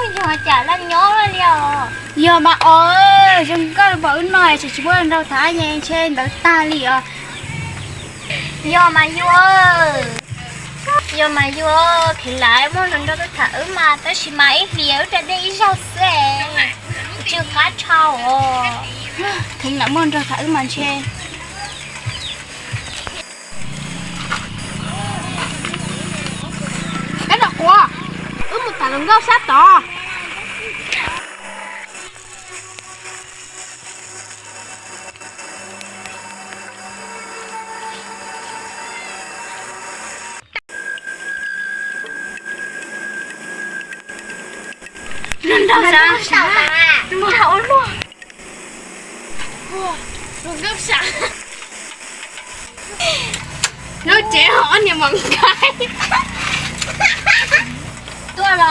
Yog cas laj nyob li os? Yog mas os, zoo nkauj pom wb no es tsis muaj nrau tham ne, ntshe ntawd tag li os. Yog mas yus, yog mas yus, kheev lam muaj hluas nraug tuaj tham wb mas tab sis mas ib hlis wb da dej ib zaug xwb, tsw qab tshaj os. Kheev lam muaj nrau tham wb mas ntshe. Kab dog quav, wb mus tham hluas nkauj sab tod. Nrau sab, nrau ua luaj. Lub tsev ho ob niag mos nkaim. Tuaj los,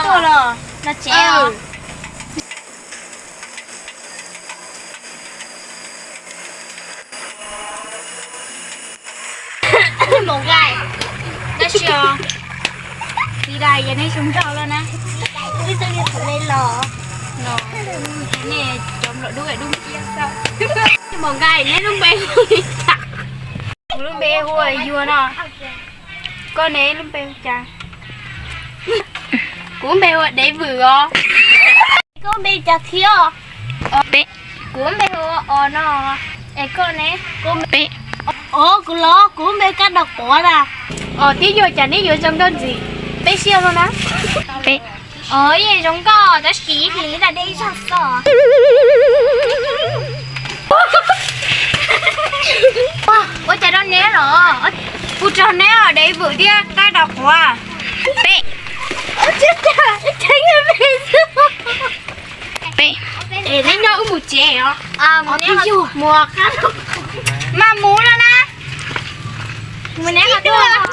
los tsev os. Mos nkaim, tab sis os, txiv dais yog nej xyoo nrog lawm na. Nej cov nplom dub dub nciab xwb. Mos nkaim, neb lub npe hu li cas? Kuv lub npe hu ua Yuag no. Koj ne, lub npe hu cas? Kuv lub npe hu ua Dev Vwm os. Koj lub npe cas thiab? Peb. Kuv lub npe hu ua Os no. Es koj ne? Peb. Os, kuv los, kuv lub npe Kab Dog Quav na. Os, twb yog cas neb yuav zoo nkauj ntxiv, peb siab luaj na. Peb. Os, yeej zoo nkauj tab sis ib hlis da dej ib zaug xwb. Ua cas rau neb los? Kuv rau neb os, Dev Vwm thiab Kab Dog Quav. Peb. Peb. Es neb nyob wb mus tsev os. Mus, mas mus no na. Mus neb ho tuaj.